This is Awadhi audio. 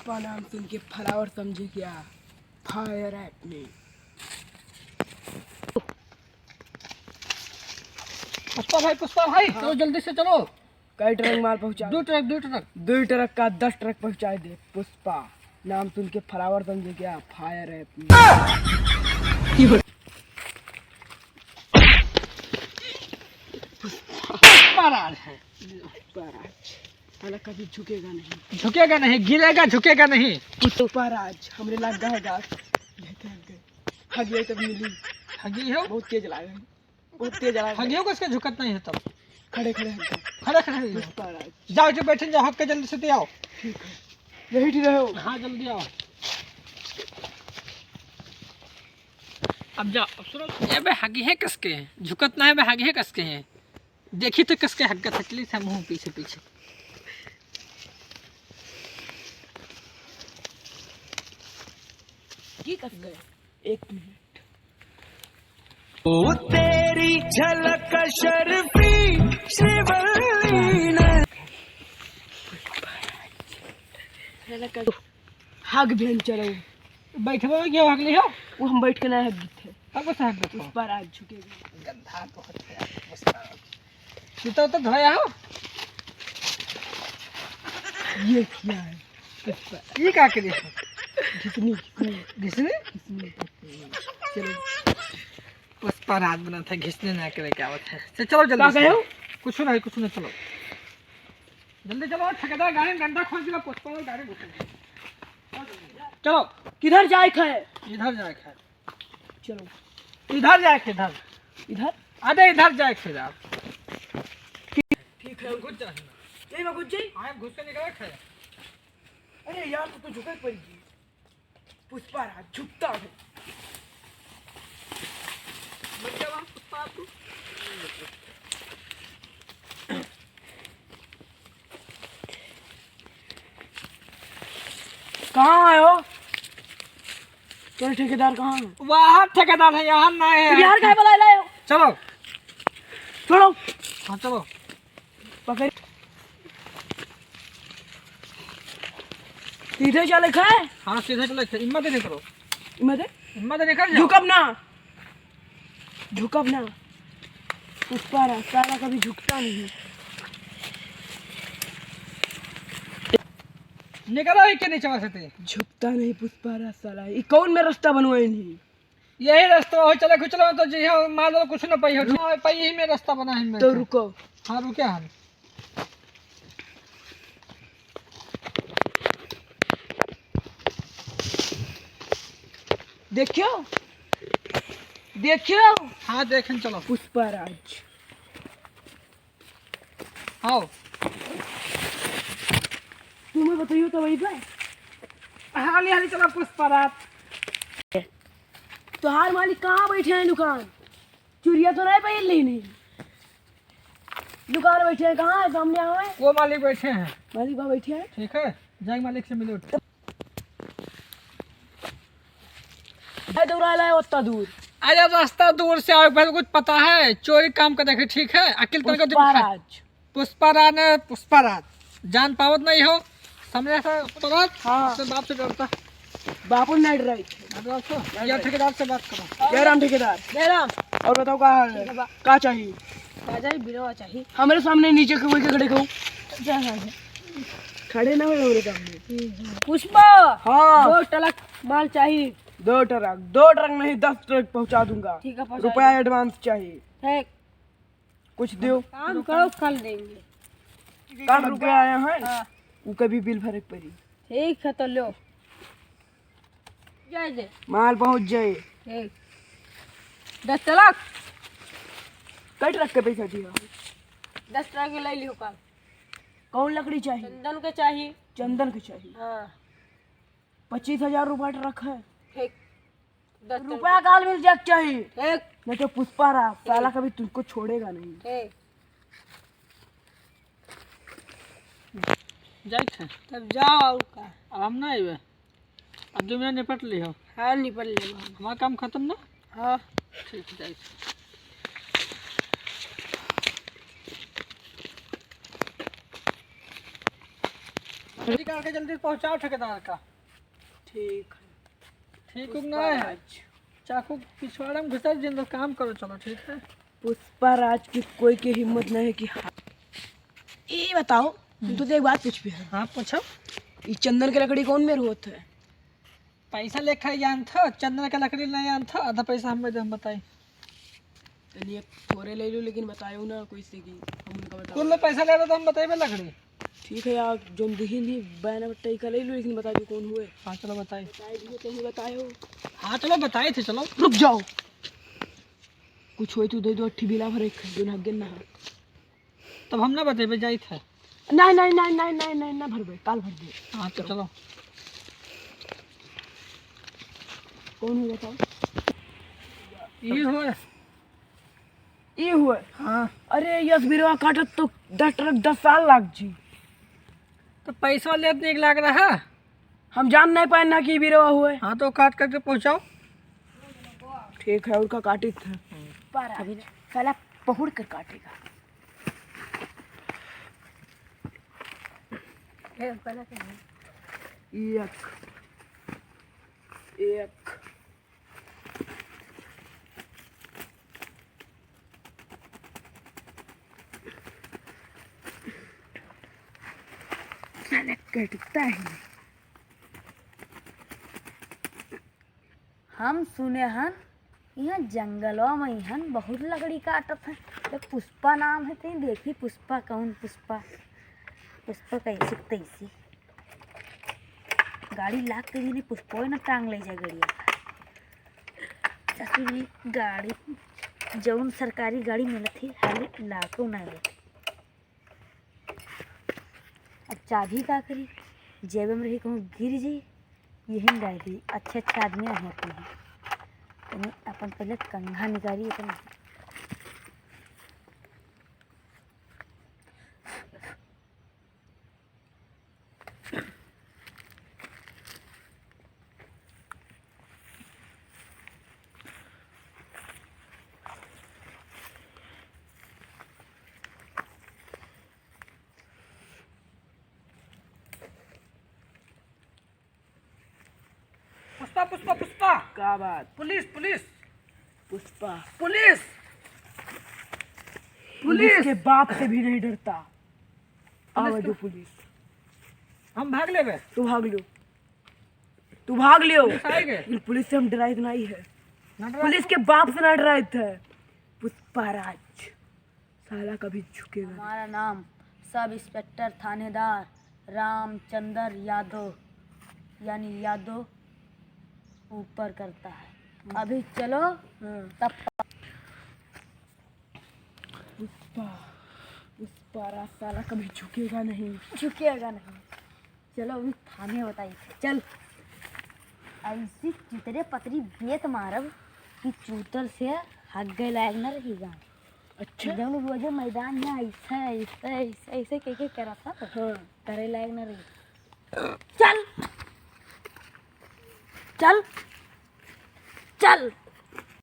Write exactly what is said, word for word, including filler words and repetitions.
पुष्पा नाम सुन के flower समझे क्या? Fire at me। पुष्पा भाई, पुष्पा भाई, हाँ। चलो जल्दी से चलो। कई ट्रक माल पहुँचा दो दे? ट्रक, दो ट्रक। दो ट्रक का दस ट्रक पहुँचा दे। पुष्पा नाम सुन के flower समझे क्या? Fire at me। पुष्पा राज है। पुष्पा राज। साला कभी झुकेगा नहीं। झुकेगा नहीं, गिरेगा, झुकेगा नहीं। पुष्पा राज, हमरे लाग गए गाछ। हगियो तब मिली। हगी हो? बहुत तेज लागे। बहुत तेज लागे। हगियो को इसके झुकत नहीं है तब। खड़े खड़े हग गए। खड़े खड़े हगियो। पुष्पा राज। जाओ जो बैठे जाओ, हग के जल्दी से दे आओ। ठीक है। यही ठीक रहो। हाँ, जल्दी आओ। अब जाओ, अब सुनो। ए बे, हगी है किसके? झुकत ना है बे, हगी है किसके है? देखी तो किसके हग के थकली से मुँह पीछे पीछे। की कस गए? एक मिनट। ओ तेरी झलक शर्फी श्रीवल्ली ने। हग भेन चलो। बैठवा में क्या हग लियो? वो हम बैठ के ना हग थे। अब बस हग दो। पुष्पा राज झुकेगा। गंदा बहुत है यार, पुष्पा। जूता उतर धोया हो? ये क्या है? पुष्पा। ये का करे हो? घिसनी, घिसनी। घिसनी? घिसनी। चलो। पुष्पा राज बना था, घिसने ना करे, क्या बात है? चल, चलो जल्दी का से। कहे हो? कुछ नहीं, कुछ नहीं, चलो। जल्दी चलो, ठेकेदार गाड़ी में डंडा खोल दिया, पुष्पा गाड़ी घुस गई। चलो। किधर जाए के है? इधर जाए के है। चलो। इधर जाए के, इधर। इधर? अरे, इधर जाए के यार। ठीक है। घुस जा। यही में घुस जाई? हाँ, घुस के निकल के। अरे यार, तू तो झुके पड़ गई। पुष्पा राज झुकता है। मर गया वहाँ पुष्पा राज तू। कहाँ है हो? चल ठेकेदार कहाँ है? वहाँ ठेकेदार है, यहाँ नहीं है। तो यार काहे बुलाए लाए हो? चलो। छोड़ो। हाँ, चलो। पकड़। सीधे चले खाए? हाँ, सीधे चले खाए। हिम्मत नहीं करो। हिम्मत है? हिम्मत नहीं कर जाओ। झुकब ना। झुकब ना। पुष्पा राज, साला कभी झुकता नहीं। निकलो ही के नीचे से ते। झुकता नहीं पुष्पा राज साला। ये कौन में रास्ता बनवाए नहीं? यही रास्ता हो, चले कुछ चलो तो जी हाँ, मान लो कुछ ना पाई हो। हाँ, पाई यही में रास्ता बना है तो रुको। हाँ, रुके हम। देखियो, देखियो। हाँ, देखें, चलो। पुष्पा राज। आओ। तुम्हें बताइयो तो वही पे। हाली, हाली चलो, पुष्पा राज। तोहार मालिक कहाँ बैठे हैं दुकान? चुरिया तो नहीं पहन ली नहीं। दुकान बैठे हैं, कहाँ है? सामने आओ है। वो मालिक बैठे हैं। मालिक वहाँ बैठे हैं। ठीक है, जाए मालिक से मिलो। है दौड़ा लाए उतना दूर। अरे रास्ता दूर से आओ, पहले कुछ पता है, चोरी काम का देखे, ठीक है, अकिल तन का पुष्पा राज। पुष्पा राज ने, पुष्पा राज। जान पावत नहीं हो, समझे से पुष्पा राज? हाँ। अपने बाप से डरता। बापू नहीं डराई। अरे बाप से, या ठेकेदार से बात करो। जय राम ठेकेदार। जय राम। और बताओ का हाल है? ठीक है बा। का चाहिए? का चाहिए? बिरवा चाहिए। हमारे सामने नीचे के कोई के खड़े को। जय राम। खड़े ना हो हमारे सामने। पुष्पा। हाँ। दो ट्रक माल चाहिए। दो ट्रक, दो ट्रक नहीं, दस ट्रक पहुँचा दूंगा। ठीक है, पहुँचा रुपया दो। Advance चाहिए। ठीक। कुछ दियो। काम करो, कल देंगे। कल रुपया आया है, हाँ। वो कभी बिल भरे के पड़ी। ठीक है, तो लो। जय जय। माल पहुँच जाए। ठीक। दस ट्रक। कई ट्रक के पैसा दिया? दस ट्रक के ले लियो कल। कौन लकड़ी चाहिए? चंदन के चाहिए। चंदन के चाहिए। हाँ। पच्चीस हजार रुपया ट्रक है। ठीक। दस रुपया काल मिल जाए चाहिए। ठीक। नहीं तो पुष्पा राज, साला कभी तुझको छोड़ेगा नहीं। ठीक। जाइत है। तब जाओ और का। अब हम ना अइबे। अब जो मेरा निपट लिहो। हाँ, निपट लेबो। हमारा काम खत्म ना? हाँ। ठीक, जाइत। लकड़ी काट के जल्दी पहुँचाओ ठेकेदार का। ठीक है। ठीक हो ना है? पुष्पा राज। चाकू पिछवाड़ा में घुसा जिन काम करो, चलो ठीक है। पुष्पा राज की कोई के हिम्मत नहीं है कि हाँ। ये बताओ, हम्म। तो एक बात पूछ भी है। हाँ, पूछो। ये चंदन के लकड़ी कौन मेर होत है? पैसा लेखा जानत हो, चंदन के लकड़ी नहीं जानत हो, आधा पैसा हमें दे, हम बताई। तनी एक थोड़े ले लो, लेकिन बतायो ना कोई से कि हम उनका बताओ। कुल पैसा ले लो तो हम बताइबे लकड़ी। ठीक है यार, जोन दिहिन ही बयाना बट्टा इका ले लो, लेकिन बता दो कौन हुए। हाँ, चलो बताई। बताई दियो, तही बतायो। हाँ, चलो बताई थे, चलो। रुक जाओ। कुछ होई तो दे दो, अट्ठी बिला भर एक, जोन हक गेन ना। तब हम ना बतेबे, जाइत है। नहीं, नहीं, नहीं, नहीं, नहीं, नहीं, ना भरबे, काल भर दे। हाँ, तो चलो। कौन हुए बताओ? ई हुए। ई हुए? हाँ। अरे, यस बिरवा काटत तो दस ट्रक दस साल लाग जी। तो पैसा लेत नहीं लाग रहा। हम जान नहीं पाए ना कि बिरवा हुए। हाँ, तो काट करके पहुँचाओ। ठीक है, उनका काटित है। पर अभी साला पहुड़ कर काटेगा। एक, एक। साला कटता है। हम सुने हन, यहाँ जंगलवा में इहन बहुत लकड़ी काटत हैं। तो पुष्पा नाम है, कहीं देखी पुष्पा, कौन पुष्पा? पुष्पा कैसे तैसी गाड़ी लाग के भी नहीं, पुष्पा न टांग ले जाए गड़िया। ससुरी गाड़ी, जौन सरकारी गाड़ी मिलत ही, हाली लाखों ना लेती। अब चाबी का करी, जेब में रही, कहूँ गिर जी, यही में डाल दी। अच्छे अच्छे आदमी नहीं होते हैं। तनी अपन पहले कंघा निकाली अपन। पुष्पा, पुष्पा, पुष्पा। का बात? पुलिस, पुलिस। पुष्पा। पुलिस। पुलिस। पुलिस के बाप से भी नहीं डरता। पुलिस आवे के जो पुलिस। हम भाग लेबे। तू भाग लियो। तू भाग लियो। पुलिस आए गए। इन पुलिस से हम डराइत नहीं है। ना डरा। पुलिस के बाप से ना डराइत है। पुष्पा राज। साला कभी झुकेगा नहीं। हमारा नाम सब इंस्पेक्टर थानेदार रामचंद्र यादव, यानी यादव ऊपर करता है। अभी चलो, हाँ। तब पुष्पा, पुष्पा राज साला कभी झुकेगा नहीं। झुकेगा नहीं। चलो, अभी थाने बताई। चल। ऐसी चितरे पतरी बेत मारब कि चूतर से हक गए लायक न रही गाँव। अच्छा। जौन रोजे मैदान में ऐसे, ऐसे, ऐसे, ऐसे कह के करत था, हाँ। करे लायक न रही। चल। चल। चल।